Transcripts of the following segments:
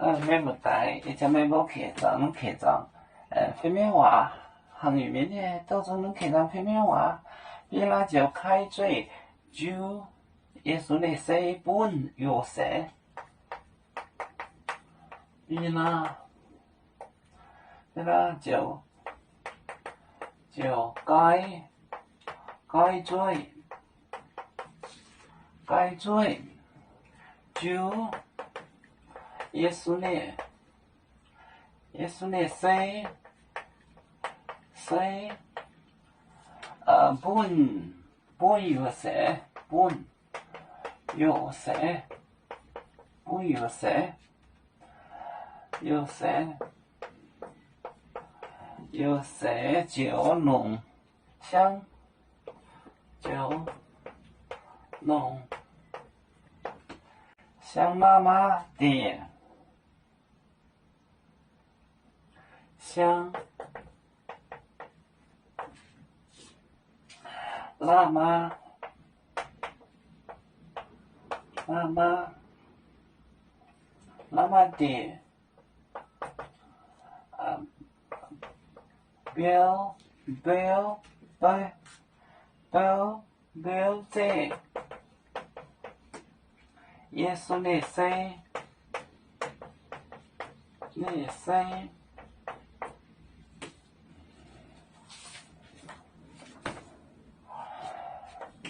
Meih mbuo daaih, ih zanc meih mbuo kec zaangc, kec zaangc fei mienv waac, haaix nyungc mienh nyei dongh zuqc nunc kec zaangc fei mienv waac. Mbilaah ziouc kai zueih jiu Yesu nyei sei bun Yosepv. Mbilaah, Mbilaah ziouc, ziouc gai, gai zueih, gai zueih jiu Yesu nyei, Yesu nyei sei, sei bun, bun Yosepv, bun Yosepv, bun Yosepv. Yosepv, Yosepv ziouc longc siang, ziouc longc siang 妈妈 diex, siang 妈妈, 妈妈, 妈妈 diex, beu, beu, beu, beu, beu zeiv Yesu nyei sei, nyei sei.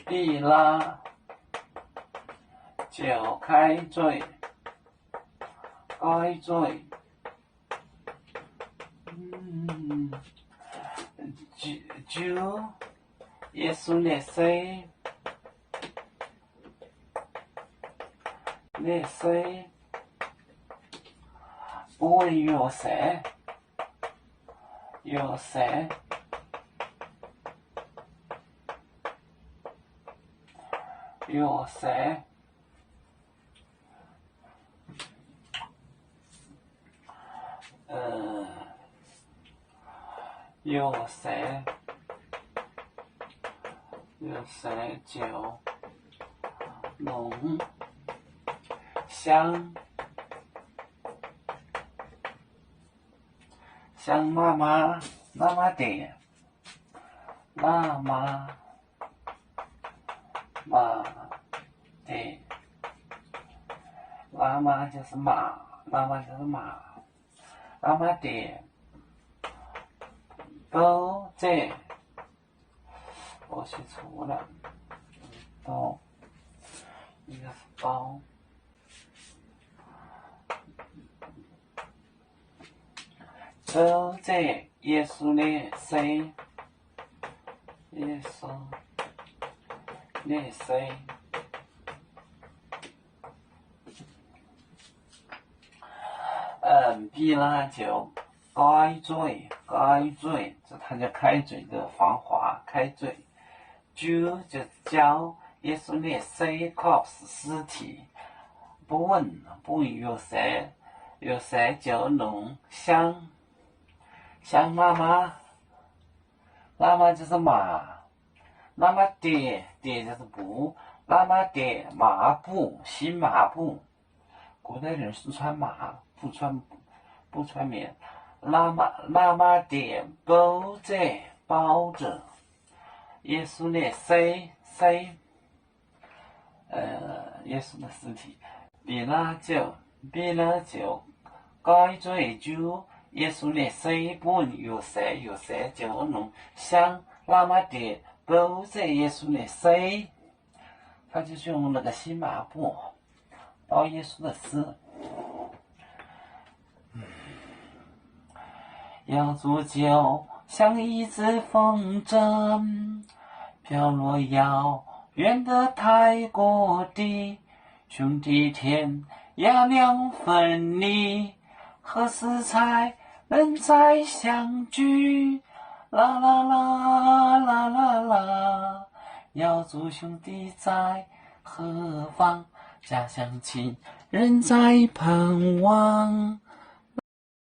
Mbilaah ziouc kai zueih, gai zueih jiu Yesu nyei sei, nyei sei bun Yosepv, Yosepv, Yosepv, Yosepv, Yosepv ziouc longc siang, siang 妈妈, 妈妈 diex, 妈妈, 妈妈 diex, 妈妈 就是 马, 妈妈 就是 马, 妈妈 diex bou zeiv, 我写错了, 包, 应该是包, bou zeiv Yesu nyei sei, Yesu nyei sei. Mbilaah ziouc gai zueih, gai zueih, 它叫开嘴的繁华, 开嘴. Jiu, 就 jauv Yesu nyei sei, corpse, 尸体, bun, bun Yosepv, Yosepv ziouc longc siang, siang 妈妈, 妈妈 就是 马, 妈妈 diex, diex 就是 mbuox, 妈妈 diex 麻布, 新麻布. 古代人是穿麻，不穿，不穿棉。妈妈，妈妈 diex bou zeiv, 包着 Yesu nyei sei, sei, Yesu nyei 尸体. Mbilaah ziouc, Mbilaah ziouc gai zueih jiu Yesu nyei sei bun Yosepv, Yosepv ziouc longc siang 妈妈 diex bou zeiv Yesu nyei sei. 他就是用那个新麻布包耶稣的尸。 Yauh zuqc ziouc 像一阵风筝，飘落遥远的太谷地，兄弟天涯两分离，何时才能再相聚？啦啦啦，啦啦啦， Yauh zuqc 兄弟在何方？家乡亲人在盼望。